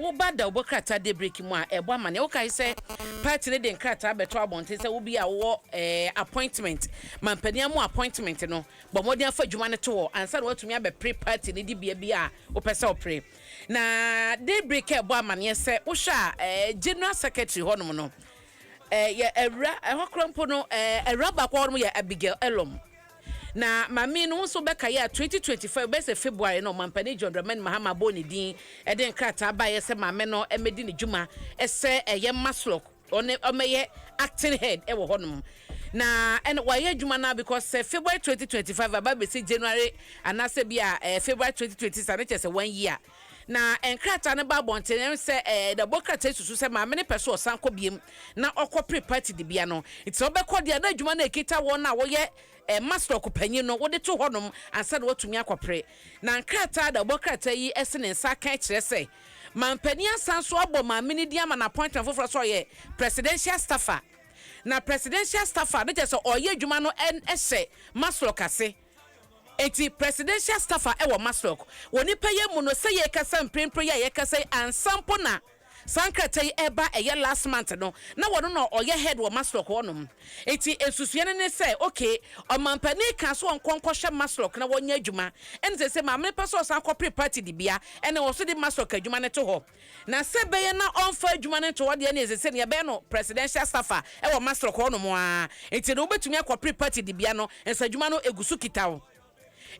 Woba dawubɔ krataa Daybreak mu a ɛbɔ amaneɛ, wokae sɛ party no de nkrataa bɛtɔ abɔnten sɛ wobi a wowɔ appointment, mampanin mu appointment no, bɔ mmɔden afa adwuma no to hɔ ansa na woatumi abɛpere party no di bea bi a wopɛ sɛ wopere. Na Daybreak ɛbɔ amaneɛ sɛ wohwɛ a, general secretary hɔnom no yɛ awura ɛhɔ kora mpo no, awura baako hɔnom yɛ Abigail Elom. Na maame no nso bɛka yɛ a 2025 bɛsɛ February no, ɔmampanin John Dramani Mahama bɔ ne din ɛde nkrataa baeɛ sɛ maame no ɛmɛdi ne dwuma ɛsɛ ɛyɛ MASLOC, ɔne ɔmɛyɛ acting head ɛwɔ hɔnom. Na ɛna wayɛ adwuma no because sɛ February 2025 aba bɛsi January anaasɛ bi a February 2026 ne kyerɛ sɛ one year na nkrataa no ba abɔnten ɛn sɛ dɛbɔ krataa susu sɛ maame no pɛ so ɔsan kɔ biem na ɔkɔ pre party de bia no. Nti sɛ ɔbɛkɔ deɛ, na adwuma no ekita wɔn a wɔyɛ MASLOC panyin no, wɔde to hɔnom ansa na watumi akɔpere. Na nkrataa dɛbɔ krataa yi ɛsɛ ne nsa kan kyerɛ sɛ mampanin asan so abɔ maame no din ama na appointment foforɔ so ɔyɛ presidential staffer. Na presidential staffer ne kyerɛ sɛ ɔyɛ adwuma no ɛhyɛ MASLOC ase. Eti presidential staffer ɛwɔ MASLOC wɔ nipa yɛ mu no, sɛ yɛkasa mprempren yi a yɛkasa yi, ansa mpo na saa nkrataa yi ɛba ɛyɛ last month no, na wɔn no ɔyɛ head wɔ MASLOC hɔnom. Eti nsusua no ne sɛ, okay, ɔmampanin ka so ɔnkɔ nkɔhyɛ MASLOC na wɔnyɛ adwuma. Ɛne sɛ maame pɛ sɛ ɔsan kɔpere party de bia, ɛna wɔ so de MASLOC adwuma no to hɔ. Na sɛ bɛyɛ na ɔmfa adwuma no to hɔ deɛ, ne ɛsɛ sɛ nea ɛbɛyɛ no presidential staffer ɛwɔ MASLOC hɔnom a, nti no wobɛtumi akɔpere party de bia no nsa adwuma no egu so kita wo.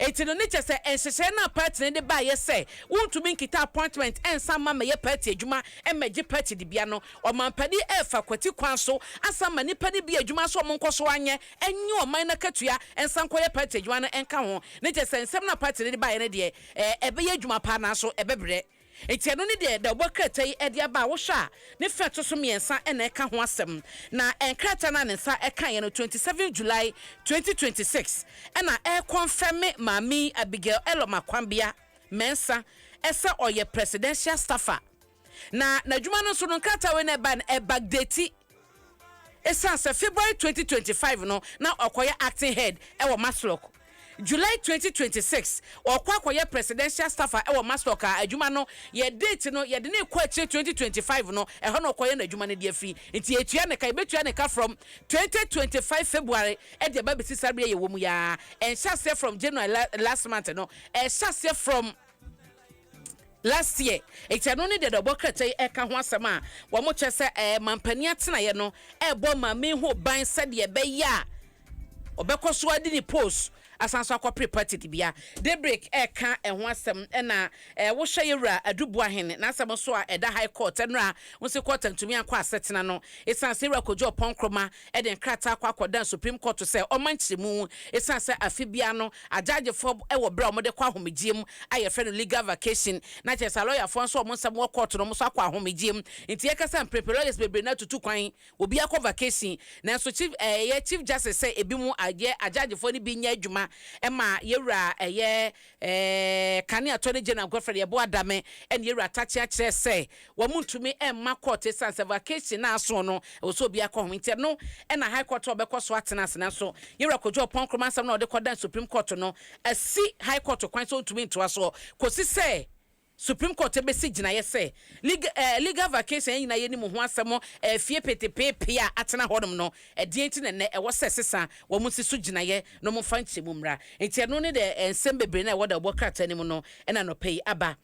Eti no ne kyɛ sɛ nhyehyɛ no a party no de baayɛ sɛ wontumi nkita appointment ɛnsa ma mɛyɛ party adwuma ɛmɛgye party de bia no, ɔmampanin ɛɛfa kwati kwan so asa ma nipa no bi adwuma so ɔmo nkɔ so anyɛ ɛnyɛ ɔman no akatua ɛnsa nkɔyɛ party adwuma no ɛnka ho. Ne kyɛ sɛ nsɛm no a party no de baayɛ no deɛ, ɛbɛyɛ adwuma paa, nanso ɛbɛbrɛ. Nti ɛno ne deɛ dɛbɔ krataa yi ɛde aba a wohwɛ a, ne fɛ to so mmiɛnsa ɛna ɛka ho asɛm. Na nkrataa no a ne nsa ɛka yɛ no 27 July 2026 ɛna ɛreconfirm maame Abigail Elom Akwambea Mɛnsa ɛsɛ ɔyɛ presidential staffer. Na n'adwuma no nso no, nkrataa wei na ɛba no ɛbackdate, ɛsiane sɛ February 2025 no na ɔkɔyɛ acting head ɛwɔ MASLOC, July 2026 ɔkɔ akɔyɛ presidential staffer ɛwɔ MASLOC a adwuma no yɛ date no yɛde ne kɔ akyire 2025 no, ɛhɔ na ɔkɔyɛ n'adwuma no de afiri. Nti yɛtua ne ka, yɛbɛtua ne ka from 2025 February ɛde ɛba bɛsi saa bere yɛ wɔ mu yaa. Ɛnhyɛ aseɛ from January last month no, ɛhyɛ aseɛ from last year. Eti ɛno ne deɛ dɔbɔ krataa yi ɛka ho asɛm a wɔn kyerɛ sɛ mampanin atenaeɛ no ɛɛbɔ maame ho ban sɛdeɛ ɛbɛyɛ a ɔbɛkɔ so adi ne post asan so akɔpere party de bia. Daybreak ɛka ɛho asɛm. Ɛna wohwɛ yɛwura Adubu Ahene n'asɛm nso a ɛda High Court ɛnora wɔn sɛ court ntumi akɔ asɛtena no, esan sɛ ewura Kojo Oppong Nkrumah ɛde nkrataa akɔ akɔdan Supreme Court sɛ ɔma nkyerɛmu, esan sɛ afe bia no agyagyefoɔ ɛwɔ berɛ a wɔde kɔ ahomegye mu a yɛfrɛ no legal vacation, na kyerɛ sɛ alɔyafoɔ nso a wɔn nsɛm wɔ court no, wɔn nso akɔ ahomegye mu. Nti yɛkasa mprepre, lawyers bebree na tutu kwan, obi akɔ vacation. Nanso chief ɛyɛ Chief Justice sɛ ebi mu ayɛ agyagyefoɔ no bi nyɛ adwuma ɛma yɛwura ɛyɛ kane Attorney General Godfred Yeboah Dame ɛne yɛwura Atakye akyerɛ sɛ wɔn ntumi ɛmma court esan sɛ vacation na aso no ɛwɔ sɛ obi akɔ ho. Nti ɛno ɛna High Court a ɔbɛkɔ so atena ase. Nanso yɛwura Kojo Oppong Nkrumah asɛm na ɔde kɔdan Supreme Court no asi High Court kwan sɛ ɔntumi ntoa soɔ kɔsi sɛ Supreme Court bɛsi gyinaeɛ sɛ legal vacation yɛn nyinaa yɛnim ho asɛm fie petepeepe a atena hɔnom no ɛdeɛ. Nti na nnɛ ɛwɔ sɛ sesa wɔn nsi so gyinaeɛ na wɔn mfa nkyɛn mu mmra. Nti ɛno ne deɛ nsɛm bebree na ɛwɔ da ɛbɔ krataa no mu no ɛna nɔpɛ yi aba.